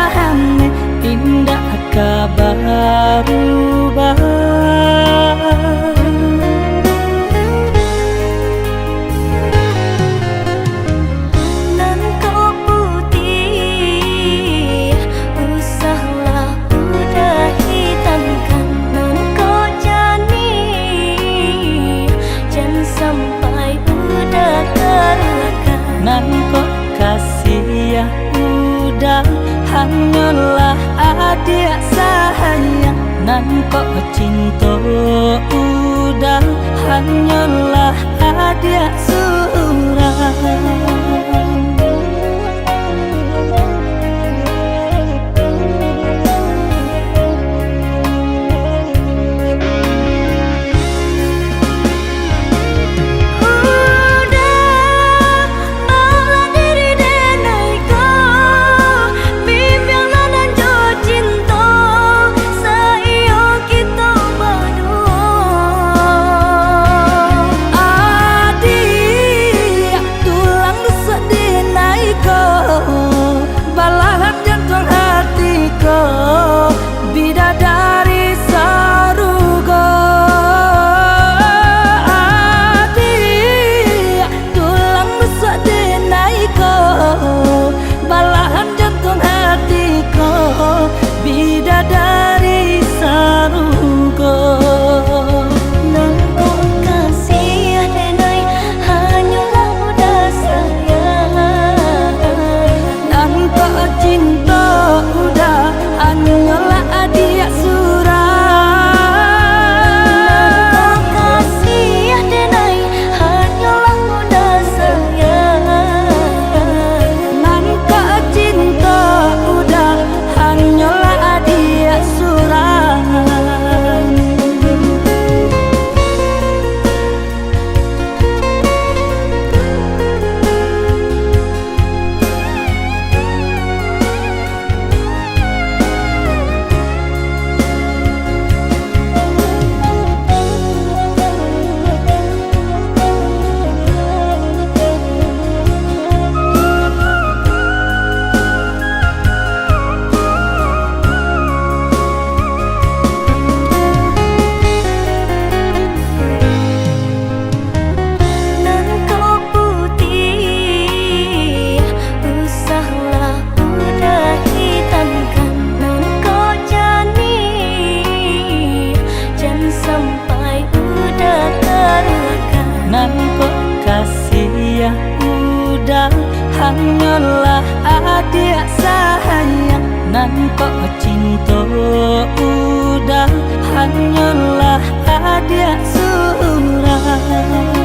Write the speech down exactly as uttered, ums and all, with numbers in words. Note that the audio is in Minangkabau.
Aneh, indak ka barubah. Nan kok putiah, usahlah udah hitamkan. Nan kok janiah, jan sampai udah karuahkan. Nan kok kasiah udah, hanyolah adiak sayang. Nan kok cinto udah, hanyolah adiak surang. Udah, balah diri denai ko, bimbianglah nan jo cinto, saiyo kito baduo. Adiak, tulang rusuk denai ko, balahan jantuang ati ko, bidadari sarugo. Adiak, tulang rusuk denai ko, balahan jantuang ati ko, bidadari sarugo. Nan kok kasiah denai, hanyolah udah sayang. Nan kok cinto udah, hanyolah adiak surang. Nan kok kasiah denai, hanyolah udah sayang. Nan kok cinto udah, hanyolah adiak surang. Nan kok putiah, usahlah udah hitamkan. Nan kok janiah, jan sampai udah karuahkan. Nan kok kasiah udah, hanyolah adiak sayang. Nan kok cinto udah, hanyolah adiak surang.